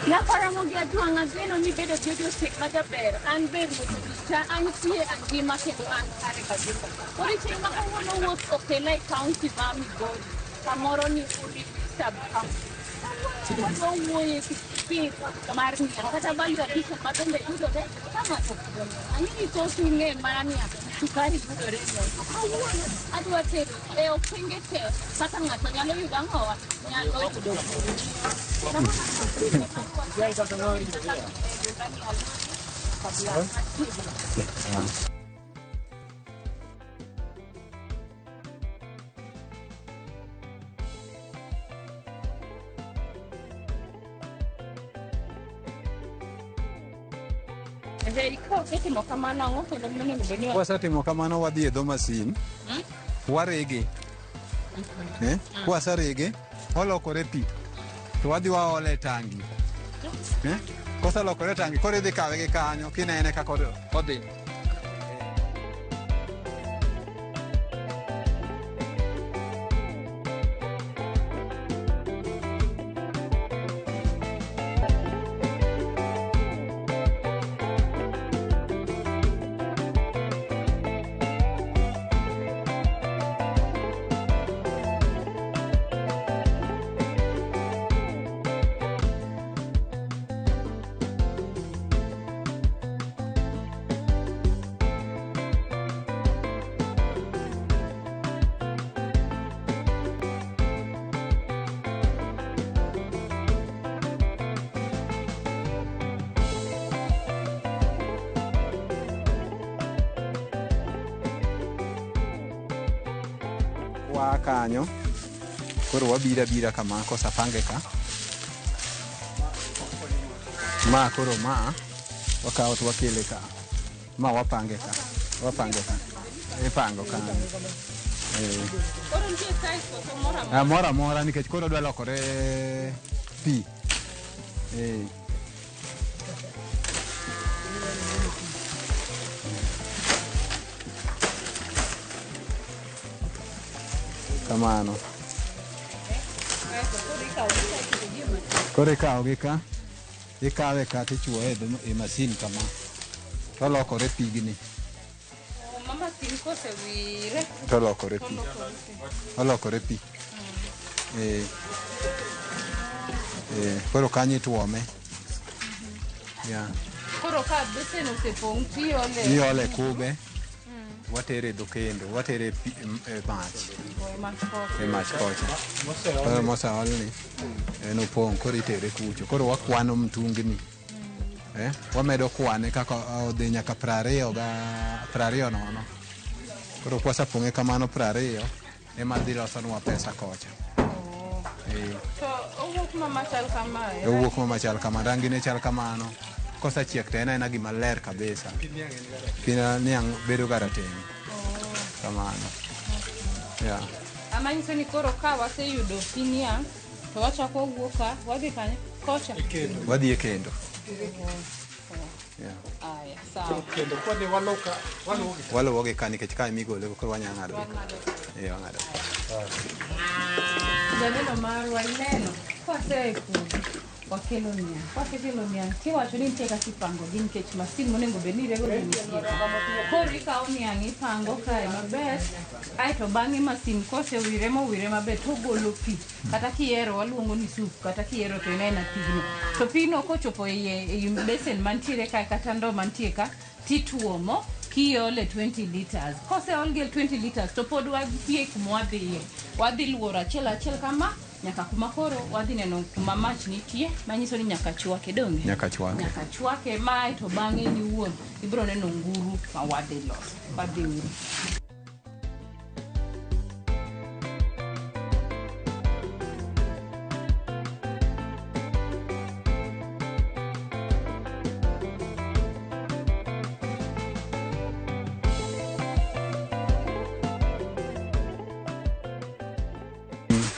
Nyakaramogi Ajwang' ageno ni bedo gi odiochieng' majaber. An be ruoth orita, antie angima kendo an kare kabisa. Odiochieng' ma kawuono wuoth okela e kaunti ma Migori, kamoro ni Uriri sub county. Kawuono wadwa wuoye pith mar niang' kata value addition ma bende yudore ka ng'ato opidho niang'. Ang'e ni thoth ung'e mana niang' sukari yudore e niang'. To kawuono adwa tero e okenge te kaka ng'ato nyalo yudo ang'owa nyalo yudo Itimo kamano ang'o kendo monego bed ni Wasetimo kamano wadhi e dho masin warege eh? Kwaserege olokore pi to wadhi waole e tangi eh? Koselokore e tangi koro idhi kawe gi kanyo kinene kaka odhi. Waa kanyo koro wabiro abira kama kosapange ka ma koro ma wakawo to wakele ka ma wapange ka wapange ka ipango kanyo eh. Koro nitie size koso moro amora? Ah, moro amora nikech koro odwa lokore pi eh. Kamano. Koro ikawogi ka, ikawe ka tichuoye e dho- e masin kama. Tolokore pigni. Ma masin kosewire Tolokore pi. Olokore pi. Eh. Eh, koro kanyo ituome. Yeah. Koro ka besen osepong' tiole Iole e kube. Watere e dho kendo, watere e pi- e mach. E mach kocha. Koro moseolni en opong' koro itere kucho. Koro wakwano mtungni. Eh, wamedo kwane kaka odhi nyaka 20 ga 20 nono. Koro kwasepong'e kamano 20 ema dhi losonwa pesa kocha. Eh. To owuok ma machal kamae. Owuok ma machal kama, rangine chal kamano. Kosechiek to en aena gima ler kabisa. Pi niang' bedo ga rateng'. Kamano. Yeah. Ama nyiso ni koro ka waseyudo pi niang' to wachako wawuok ka wadhi kanye? Kocha. Wadhi e kendo. Yeah. Aya, sawa. Kendo kwadhi waluka waluwogi. Waluwogi ka nikech ka emigole koro wanyalo ng'ado gi ka. Eh, wang'ado. Janeno marwa ineno kwasea e puodho wakelo niang'. Kwasekelo niang' tiwacho ni nitie kaka ipangogi nikech masin monego bed ni rego gi nitie. Koro ikawo niang' ipango kae maber aeto bang'e masin kosewire mowire maber togolo pi. Kata kihero waluongo ni soup kata kihero to en aena pigno. To pigno kochopo e iye ei besen mantiere kae kata ndoo mantie ka tituomo kiole 20 liters. Koseol gi 20 liters to pod wadhi kuma wadhiye. Wadhi luoro achiel achiel kama nyaka kuma koro wadhi neno kuma mach nitie manyiso ni nyaka chwake donge? Nyaka chwake. Nyaka chwake mae to bang'e in iwuon ibiro neno nguru ma wadhi loso. Wadhi uru.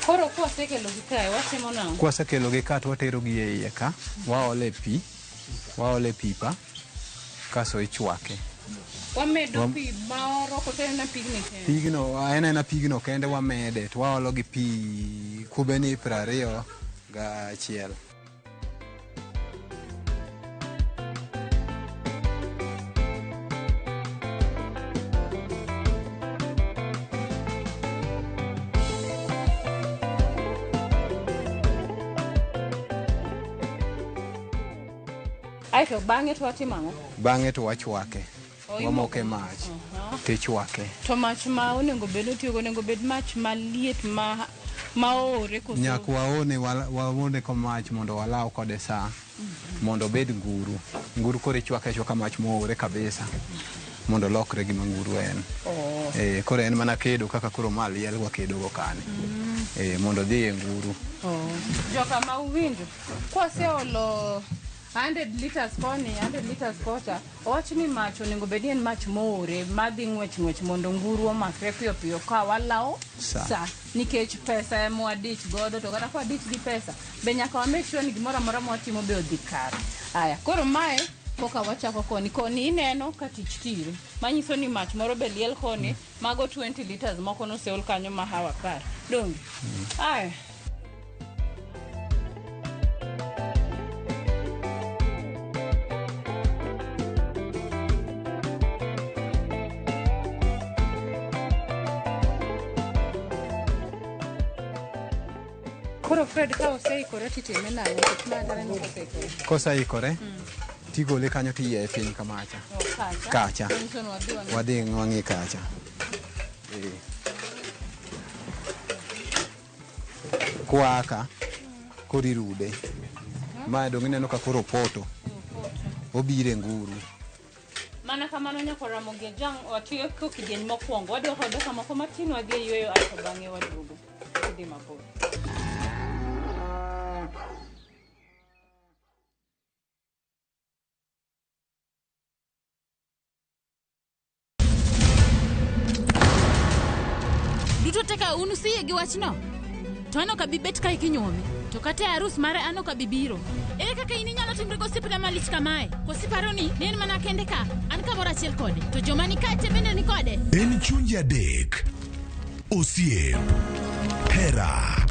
Koro kwasekelogi kae watimo nang'o? Kwasekelogi ka to waterogi e iye ka, waole pi, waole pipa kaso ichwake. Wamedo pi maoro koso en aena pigni kende? Pigno en aena pigno kende wamede to waolo gi pi kube ni 21. Aeto bang'e to watimo ang'o? Bang'e to wachwake. Oh, Wamoke mach. Tichwake. To mach ma onego bed otiyogo onego bed mach maliet ma oore koso? Nyaka waone waone ko mach mondo walaw kode saa mondo obed nguru. Nguru koro ichwake achwaka mach moore kabisa mondo olokre gima nguru en. Oh. Koro en mana kedo kaka koro ma liel wakedo go kani. Mondo odhi e nguru. Oh. Joka ma uwinjo, kwaseolo 100 liters koni, 100 liters kocha, owach ni mach onego bed ni en mach moore madhi ng'wech ng'wech mondo nguru omakre piyo piyo ka walawo Sa. Nikech pesa ema wadich godo, to kata ka wadich gi pesa be nyaka wa make sure ni gimoro amora mwatimo be odhi kare. Aya, koro mae koka wachako koni, koni ineno ka tich tire, manyiso ni mach moro be liel koni, mago 20 liters moko noseol kanyo ma hawa 10. Donge? Aya. Koro Fred, ka oseikore titime nang'o? Nikech ma aneno koseikore. Koseikore, tigole kanyo tiyieye piny kamacha. Oh, kacha. Kacha. Manyiso ni wadhi wang'i. Wadhi wang'i kacha. Kwaka, koro irude. Ma dong' ineno ka koro opoto. Obiro e nguru. Mana kamano nyaka Ramogi Ajwang' watieko kidieny mokwongo. Wadwa kod dakika moko matin wadhi e yueyo aeto bang'e waduogo. Idhi mabor. Duto te ka un usiyie gi wachno, to an ok abi bet kae kinyuomi. To kata e arus mare an ok abi biro. Ere kaka in inyalo timri gosiepna malich kamae? Koso iparo ni ne en mana kende ka, an kamoro achiel kode, to joma ni kae te bende ni kode? En chunje adek, osiep, hera,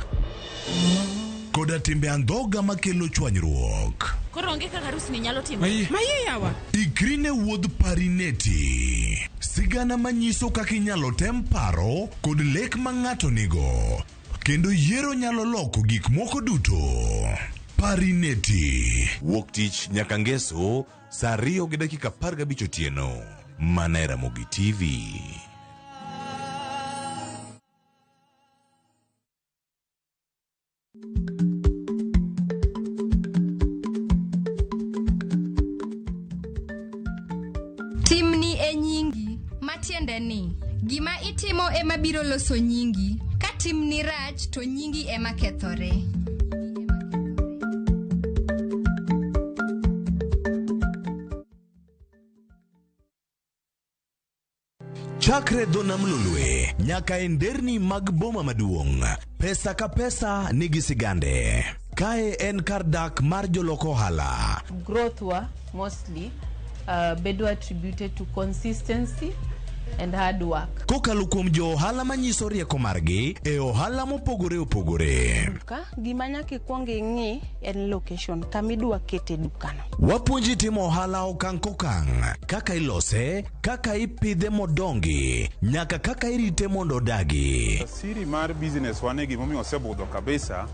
koda timbe andhoga makelo chwanyruok. Koro onge kaka arus ni nyalo timore. Maye yawa. Ikri ne wuodh Parineti. Sigana manyiso kaka inyalo tem paro kod lek ma ng'ato nigo. Kendo yiero nyalo loko gik moko duto. Parineti. Wuok tich nyaka ngeso saa 2:15 otieno. Mana e Ramogi TV. Timni e nyingi, matiende ni gima itimo ema biro loso nyingi. Ka timni rach to nyingi ema kethore. Chakre dho nam Lolwe nyaka e nderni mag boma maduong', pesa ka pesa nigi sigande. Kae en kar dak mar jolok ohala. Growth wa mostly bedo attributed to consistency and hard work. Kokalo kuom jo ohala manyiso rieko margi e ohala mopogore opogore. Duka, gima nyaka ikwong ing'i en location kama idwa kete dukano. Wapuonji timo ohala okang' kokang', kaka ilose, kaka ipidhe modongi, nyaka kaka irite mondo odagi. Siri mar business wane gimomiyo osebudho kabisa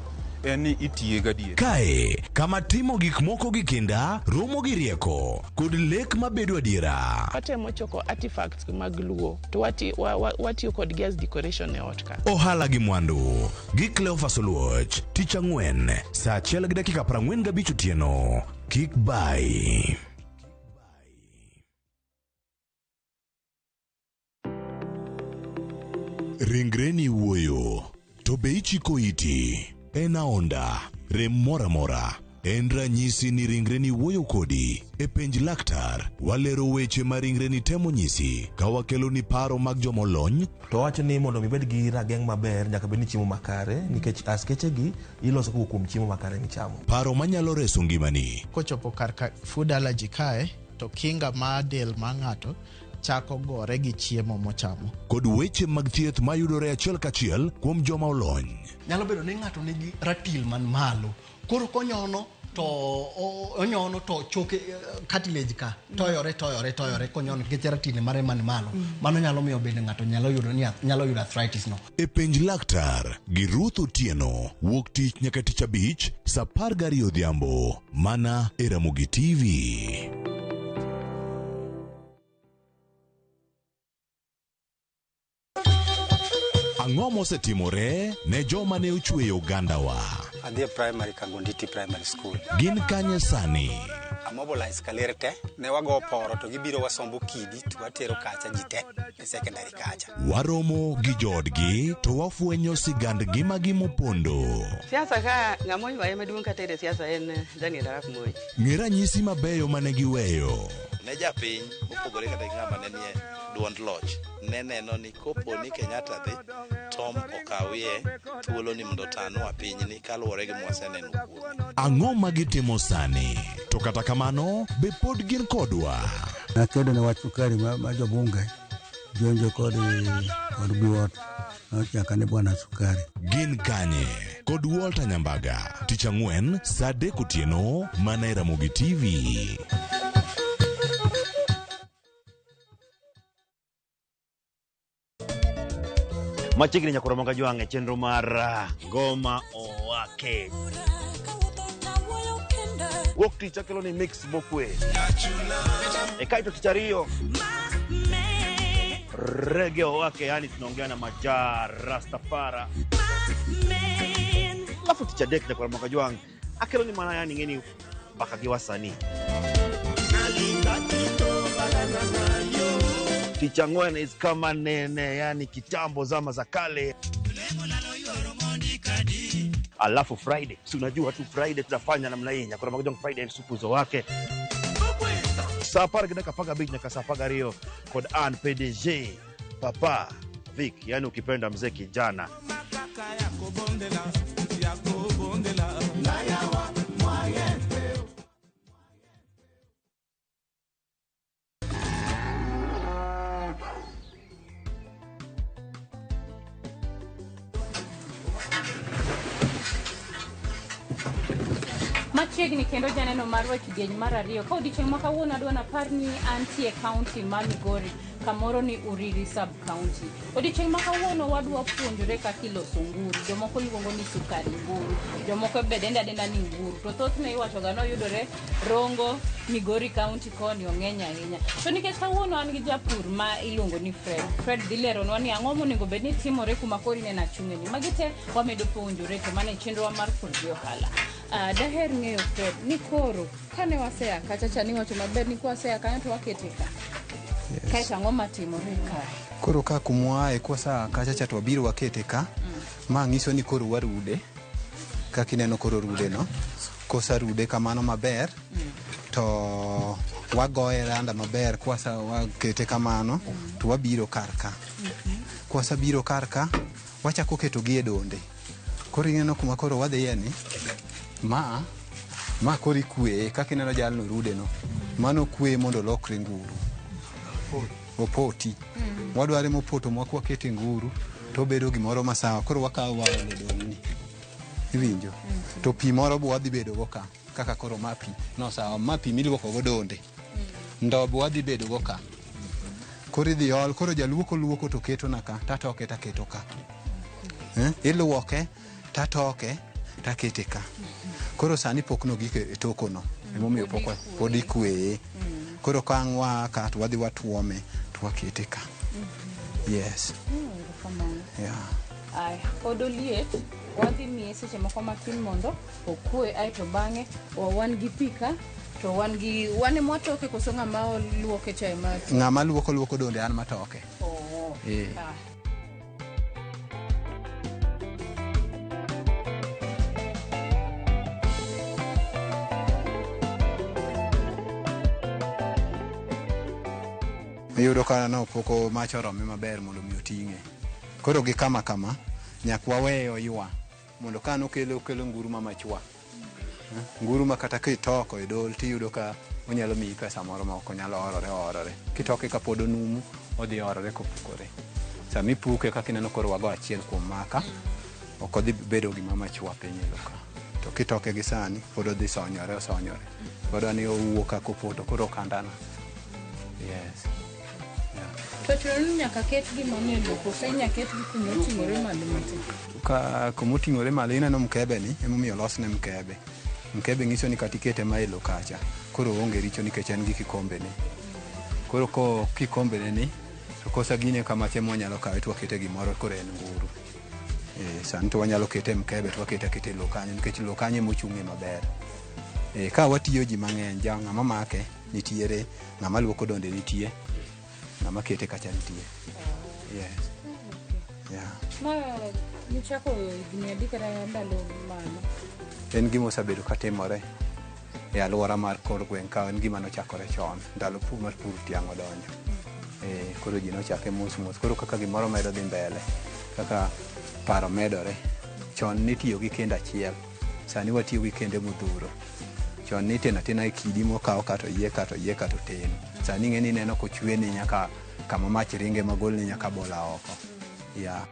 en ni itiye gadier. Kae, kama timo gik moko gi kinda, romo gi rieko, kod lek mabedo adiera. Watemo choko artifacts mag Luo to watiyo kodgi as decoration e ot ka. Ohala gi mwandu gi Cleophas Oluoch, tich ang'wen, saa 1:45 otieno. Kik bai. Ringreni wuoyo, to be ichiko iti? En aonda, rem moro amora. En ranyisi ni ringreni wuoyo kodi. E penj laktar, walero weche ma ringreni temo nyisi ka wakeloni paro mag jomolony. To wacho ni mondo ibed gi rageng' maber nyaka bed ni chiemo makare nikech askeche gi iloso kowuok kuom chiemo makare michamo. Paro manyalo reso ngimani. Kochopo kar ka food allergy kae to kinga mar del mar ng'ato chako gore gi chiemo mochamo. Kod weche mag thieth mayudore achiel kachiel kuom joma olony. Nyalo bedo ni ng'ato nigi ratil man malo, koro konyono To onyono to choke cartilage ka toyore toyore toyore konyono nikech ratili mare man malo. Mano nyalo miyo bende ng'ato nyalo yudo ni nyalo yudo arthritis no. E Penj Laktar gi Ruth Otieno wuok tich nyaka tich abich saa 12 odhiambo mana e Ramogi TV. Ang'o mosetimore ne joma ne ochweyo ogandawa? Adhi e primary Kagonditi Primary School. Gin kanye sani? Amobilize kaler te, ne wago poro to gibiro wasombo kidi to watero kacha ji te e secondary kacha. Waromo gi joodgi to wafwenyo sigand ngimagi mopondo. Siasa ka ng'ama oywaye maduong' kata e siasa en Daniel Arap Moi. Ng'e ranyisi mabeyo mane giweyo. Ne japiny mopogore kata gi ng'ama ne nie duond loch ne neno ni kopo ni Kenyatta dhi Tom okawie thuolo ni mondo otanwa pinyni kaluwore gi mwaseneno kuome. Ang'o ma gitimo sani? To kata kamano, be pod gin kodwa? Nakedo ne wach sukari ma jobunge jonjo kod biwot nochaka ne bwana sukari. Gin kanye? Kod Walter Nyambaga, tich ang'wen saa 3 otieno mana e Ramogi TV. Machiegni nyakoro manga jwang' e chenro mar Ngoma Owake. Wuok tich akelo ni mix mokwe. E kaito tich ariyo Reggae Owake, yani tunaongea na Maja Rastafara. Alafu tich adek nyakoro manga jwang' akelo ni mana yani ngeni mpaka gi wasanii. Tich ang'wen is kama nene, yani kitambo zama za kale. Alafu Friday, si unajua tu Friday tunafanya namna hii. Nyakoro Magajong Friday supuzo wake. Saa 10:15 nyaka saa 12 kod an PDG Papa Vic, yani ukipenda mzee kijana. Machiegni kendo janeno marwa e kidieny mar ariyo ka odiochieng' ma kawuono adwa napar ni antie kaunti ma Migori kamoro ni Uriri sub county. Odiochieng' ma kawuono wadwa puonjore kaka iloso nguru. Jomoko luongo ni sukari nguru, jomoko be denda denda ni nguru, to thothne iwacho ga noyudore Rongo, Migori county koni ong'eny ahinya. To nikech kawuono an gi japur ma iluongo ni Fred, Fred dhi leronwa ni ang'o monego bed ni timore kuma koro ineno achung'e ni. Magi te wamedo puonjore to mana e chenrowa mar pur gi ohala. Daher ng'eyo Fred ni koro kane wasea kacha cha niwacho maber ni kwasea kanyo to wakete ka. Yes. Kae to ang'o matimore kae? Koro ka kumwae kwasea kacha cha to wabiro wakete ka. Ma ng'iso ni koro warude. Kaka ineno koro rude no. Kosarude kamano maber. To wagoye randa maber kwasa wakete kamano to wabiro kar ka. Kwasabiro kar ka wachako keto gi e donde. Koro ineno kuma koro wadhiye ni ma koro ikweye kaka ineno jalno rude no. Mano kweye mondo olokre nguru. Opoti. Wadware mopoto mwa wakete nguru to obedo gimoro masawa. Koro wakawo waole dondni. Iwinjo? To pi moro bo wadhi bedo go ka. Kaka koro ma pi. No sawa, ma pi miluoko go donde. Ndo bo wadhi bedo go ka. Koro idhi ol, koro jaluoko luoko to keto na ka, tatoke taketo ka. Iluoke, tatoke, takete ka. Koro sani pok nogik e toko no. Emomiyo pok pod ikweye. Koro ka ang' waa ka to wadhi watuome to wakete ka. Yes. Yeah. Aya, pod oliet, wadhi miye seche moko matin mondo okwe, aeto bang'e wan gi pi ka to wan gi wan ema watoke koso ng'ama oluoke cha ema Ng'ama luoko luoko donde an matoke. Oh. Eh. Ah. Iyudo ka no pok mach orome maber mondo mi oting'e. Koro gi kama kama nyaka waweye oywa mondo ka nokelo okelo nguru ma machwa. Nguru ma kata kitoko e dol tiyudo ka onyalo miyi pesa moro ma ok onyal orore orore. Kitoke kapod onumu odhi orore kopukore. Sama ipuke kaka ineno koro wago achiel kuom maka ok odhi bedo gima machwa piny e lo ka. To kitoke gi sani pod odhi sonyore osonyore. Wadwa ni owuok kaka opoto koro okandana. Yes. To chuno ni nyaka ket gima nie lowo koso inya ketgi kuma oting'ore malo matin? Ka kumoting'ore malo ineno mkebe ni emomiyo olosne mkebe. Mkebe nyiso ni kata ikete ma e lowo kacha koro oonge richo nikech en gi kikombe ne. Koro ko kikombe ne ni to kosa gine kamacha ema wanyalo kawe to wakete gimoro koro en nguru. Sani to wanyalo kete e mkebe to wakete aketa e lowo kanyo nikech lowo kanyo ema ochung'e maber. Ka watiyo ji mang'eny, ja ng'ama make nitiere, ng'ama luoko donde nitie, ng'ama kete kacha nitie. Yes. Yeah. Ma nichako higni adi kata ndalo mane? En gima osebedo katimore e alwora mar kor gweng' ka en gima nochakore chon ndalo pur mar pur tiang' odonjo. Koro ji nochake mos mos. Koro kaka gimoro medo dhi mbele, kaka paro medore. Chon nitiyo gi kendo achiel, sani watiyo gi kende modhuro. Chon niteno atena e kidi mokaw ka to yie ka to yie ka to ten. Sani ing'e ni ineno kochweni nyaka kama mach ringe magolni nyaka bola oko. Yeah.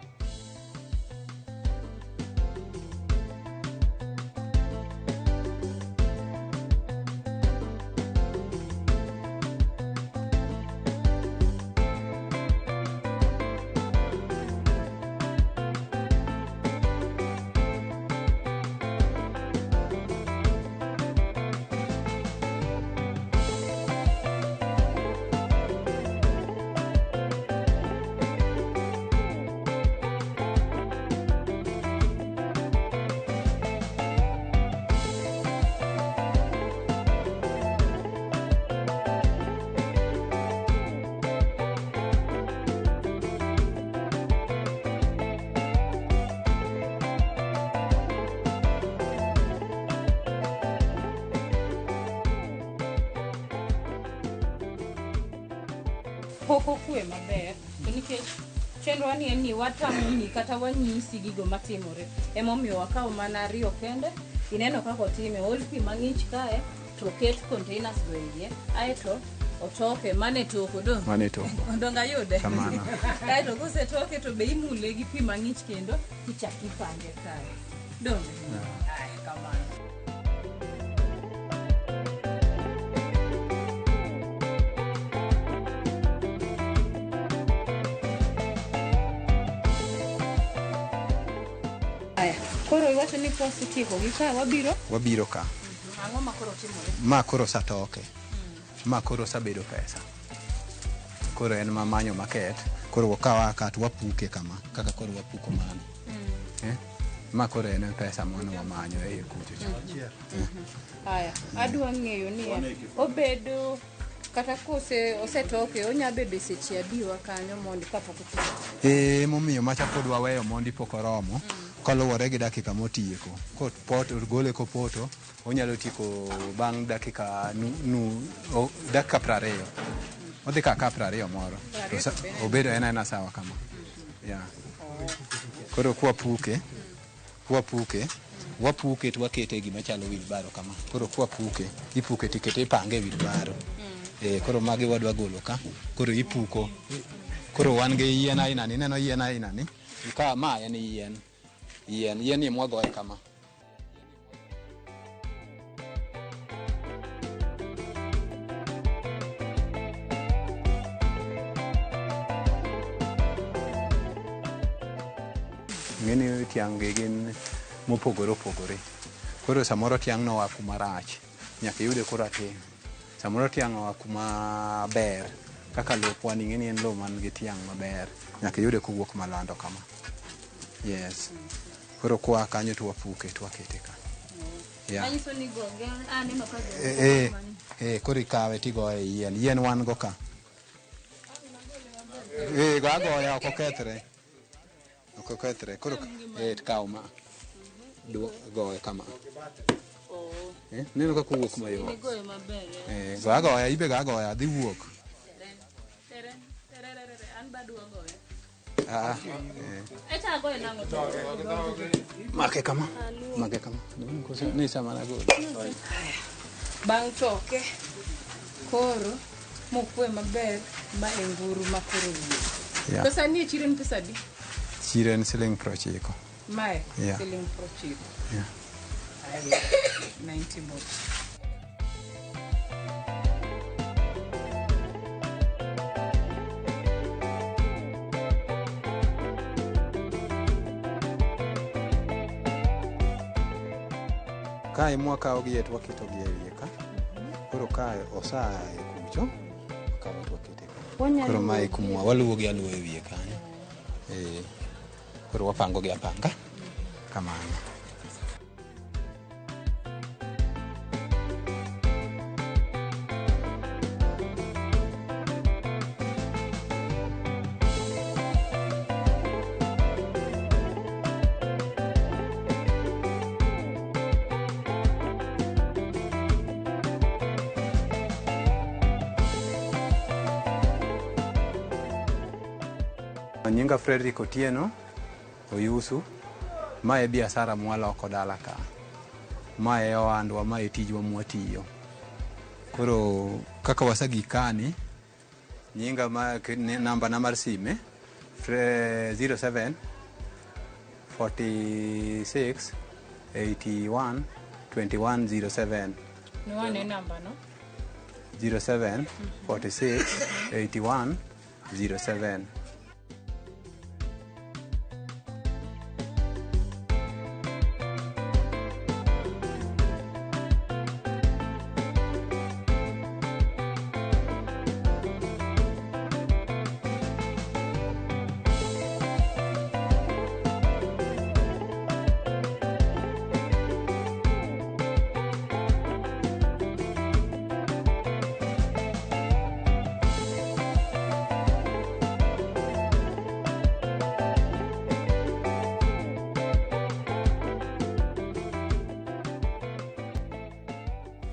Pok okwe maber to nikech chenro ni en ni watamoni kata wanyisi gigo matimore emomiyo wakawo mana ariyo kende ineno kaka otime ool pi mang'ich kae to oket containers go e iye aeto otoke mane toko dong' Mane toko. Dong' ayude Kamano. Kaeto kosetoke to be imule gi pi mang'ich kendo tichak ipange kae donge Aya, kamano. Aya, koro iwacho ni kwasetieko gi ka wabiro Wabiro ka. Ang'o ma koro timore? Ma koro osatoke. Ma koro osabedo pesa. Koro en mamanyo maket. Koro wakawa ka to wapuke kama kaka koro wapuko mano. Ma koro en pesa mano wamanyo e iye kucho cha. Aya, adwa ng'eyo ni obedo kata kose osetoke onya bedo e seche adiwa kanyo mondi kapok ochopo. Momiyo macha pod waweyo mondi pok oromo kaluwore gi dakika motieko. Kopoto gole kopoto onyalo tieko bang' dakika nu, o, dakika 20. Odhi ka 20 moro. To obedo en aena sawa kama. Yeah. Koro kwapuke, wapuke to wakete e gima chalo wheelbarrow kama. Koro kwapuke, ipuke tikete ipange e wheelbarrow. Koro magi wadwa golo ka. Koro ipuko. Koro wan gi yien aina ni, ineno yien aina ni. Ka ma en yien. Yien, yien ni mwagoye kama. Ng'eni tiang' gi gin mopogore opogore. Koro samoro tiang' no oa kuma rach, nyaka iyude koro atin. Samoro tiang' oa kuma ber, kaka lopwa ni ing'eni en lowo man gi tiang' maber, nyaka iyude kowuok malando kama. Yes. Koro kwa kanyo to wapuke to wakete ka. Yeah. Manyiso ni goge, aneno ka goge. Koro ikawe tigoye e yien. Yien wan go ka. Go agoya ok okethre. Ok okethre. Koro kaw ma. Goye kama. Neno kaka owuok mayot. Igoye maber. Go agoya, ibe go agoya, dhi wuok. An badwa goye. Eh. Eta agoye nang'o to? Make kama. Make kama. Ni sama na golo. Bang' toke koro mokwe maber ma e nguru ma koro wuok. Yeah. To sani e chiro en pesa adi? Chiro en siling 90. Mae Yeah. siling 90. Yeah. 90 bob. Kae mwakawo gi to waketo gi e wiye ka. Koro kae osaa e kucho, wakawo to wakete ka. Wanyalo Koro mae luwo kumwa waluwo gi aluwa e wiye kanyo. Eh, koro wapango gi apanga kamano. Nyinga Frederick Otieno Oyusu. Mae e biasara mwaloko dala ka. Mae e ohandwa, mae e tijwa mwatiyo. Koro kaka wasegik kani, nyinga ma namba na mar sime 07 46 81 21 07. Nwane namba no. 07 46 81 07.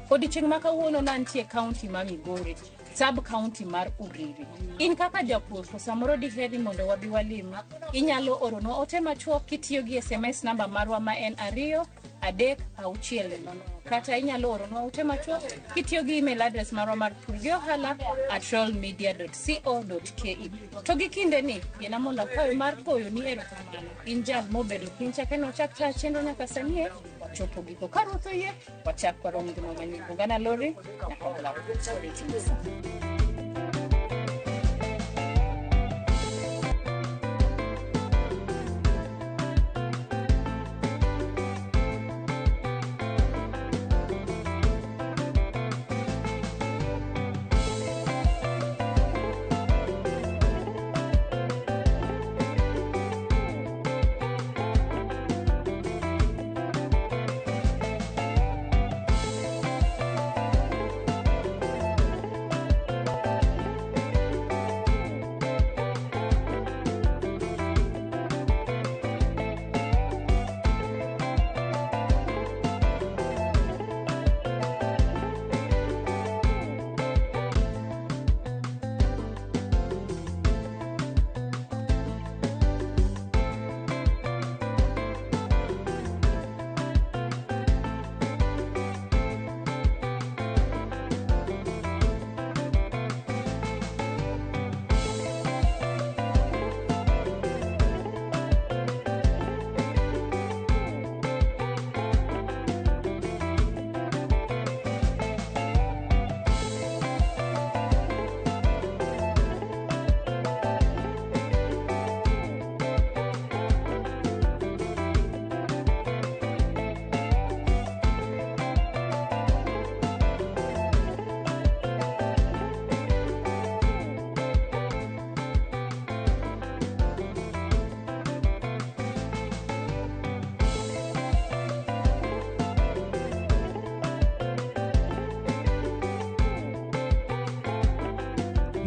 Odiochieng' ma kawuono nantie kaunti ma Migori, sub county mar Uriri. In kaka japur to samoro diher ni mondo wabi walimi, inyalo oronwa ote machuok kitiyo gi SMS namba marwa ma en 2 3 6 0, kata inyalo oronwa ote machuok kitiyo gi email address marwa mar purgiohala@royalmedia.co.ke. To gi kinde ni, yiena mondo akwayo mar goyo ni erokamano. In jal mobedo piny chake nochak ta chenro nyaka sani e wachopo giko. Ka Ruoth oyie, wachak warom ngima manyien. Ungana Lori, nyaka walaw. Oriti.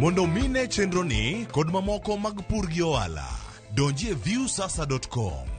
Mondo mine chenro ni kod mamoko mag pur gi ohala, donji e viusasa.com.